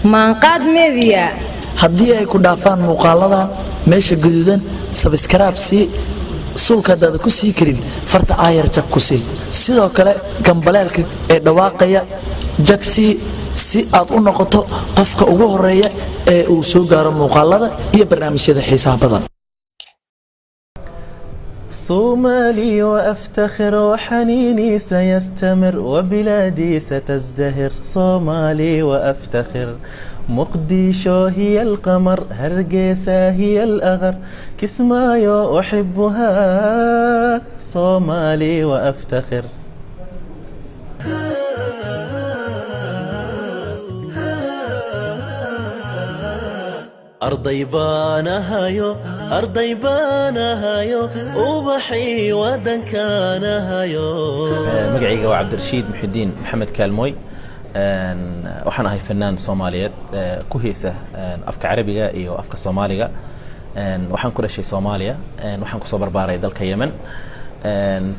Maanqaad Media. Haddii ay ku dhaafaan muuqaaladan, meesha guduudan subscribe sii, suulka hadaada ku sii karin, farta aayar jag ku sii. Sidoo kale gambaleelka ee dhawaaqaya jag sii, si aad u noqoto qofka ugu horeeya ee uu soo gaaro muuqaalada iyo barnaamijyada xiisaha badan. صومالي وأفتخر، وحنيني سيستمر، وبلادي ستزدهر. صومالي وأفتخر. مقديشو هي القمر، هرقيسا هي الأغر، كسمايو أحبها. صومالي وأفتخر. Arday baan ahayo, arday baan ahayo, ubaxii wadankaan ahayo. Magacayga waa Cabdirashiid Muxidiin Maxamed Kaalmooy. Waxaan ahay fanaan Soomaaliyeed ku heesa afka Carabiga iyo afka Soomaaliga. Waxaan ku dhashay Soomaaliya, waxaan kusoo barbaaray dalka Yemen,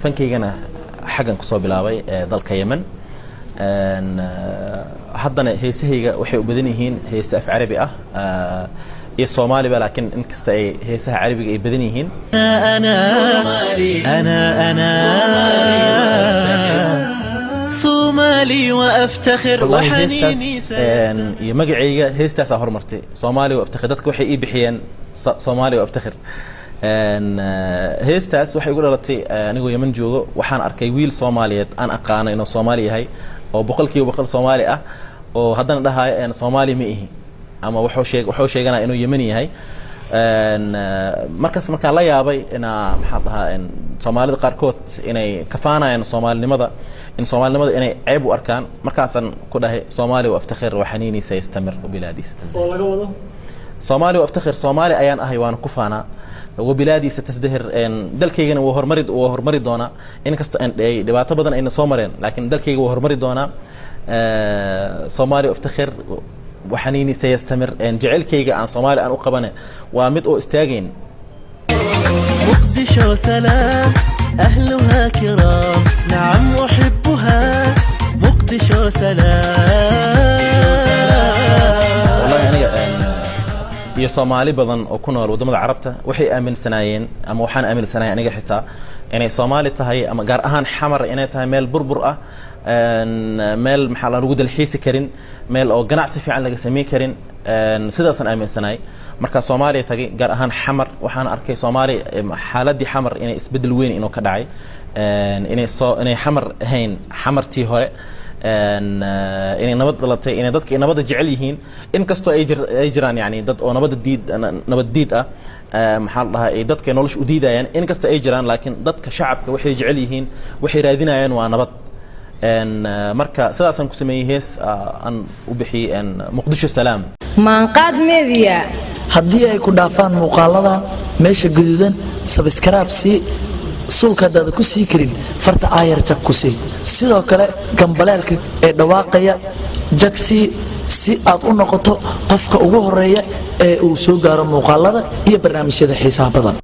fankaygana xaggan kusoo bilaabay dalka Yemen. Haddana heesahayga waxay u badan yihiin heese af Carabi ah iyo Soomaaliba, laakiin inkasta ay heesaha Carabiga ay badan yihiin. أنا أنا أنا صومالي وأفتخر. Wallahi وحنيني heestaas iyo magacayga heestaasaa hormartay, Soomaali wa Aftakhir. Dadka waxay ii bixiyeen Soomaali wa Aftakhir. Heestaas waxay igu dhalatay anigoo Yemen joogo. Waxaan arkay wiil Soomaaliyeed aan aqaano inuu Soomaali yahay oo 100% Soomaali ah, oo haddana dhahayo Soomaali ma ihi, ama wuxuu sheeganaya inuu Yemeni yahay. Markaas markaan la yaabay inaa, maxaa dhahaa, Soomaalida qaarkood inay kafaanayaan Soomaalinimada, in Soomaalinimada inay ceeb u arkaan, markaasaan ku dhahay "Soomaali wa aftakhir wa xaniini sayastamir wa bilaadii satazdahir". Oo laga wado? Soomaali wa aftakhir, Soomaali ayaan ahay, waana ku faanaa. Wa bilaadii satazdahir, dalkaygana wuu horumari doonaa. Inkasta ay dhibaato badan ayna soo mareen, laakiin dalkayga wuu horumari doonaa. Soomaali wa aftakhir waxaniini sayastamir, jecelkayga aan Soomaali aan u qabane waa mid oo istaagayn. مقدشو سلام، أهلها كرام، نعم أحبها. مقدشو سلام. Wallahi aniga iyo Soomaali badan oo ku nool waddamada Carabta waxay aaminsanaayeen, ama waxaan aaminsanahay aniga xitaa, inay Soomaali tahay, ama gaar ahaan Xamar, inay tahay meel burbur ah, meel maxaa lagu dalxiisi karin, meel oo ganacsi fiican laga samayn karin. Sidaasaan aaminsanahay. Markaa Soomaaliya tagay, gaar ahaan Xamar, waxaan arkay Soomaaliya xaaladii Xamar inay isbeddel weyn inuu ka dhacay, inay Xamar ahayn Xamartii hore, inay nabad dhalatay, inay dadka nabadda jecel yihiin, inkastoo ay jiraan yani dad oo nabadda diid, nabad diid ah, maxaa la dhahaa, ay dadka nolosha u diidayaan, inkasta ay jiraan, laakiin dadka shacabka waxay jecel yihiin, waxay raadinayaan waa nabad. Marka sidaasaan ku sameeyey hees aan u bixiyey "Muqdisho Salaam". Maanqaad Media. Haddii ay ku dhaafaan muuqaaladan, meesha guduudan subscribe sii, suulka hadaada ku sii karin, farta aayar jag ku sii. Sidoo kale gambaleelka ee dhawaaqaya jag sii, si aad u noqoto qofka ugu horeeya ee uu soo gaaro muuqaalada iyo barnaamijyada xiisaha badan.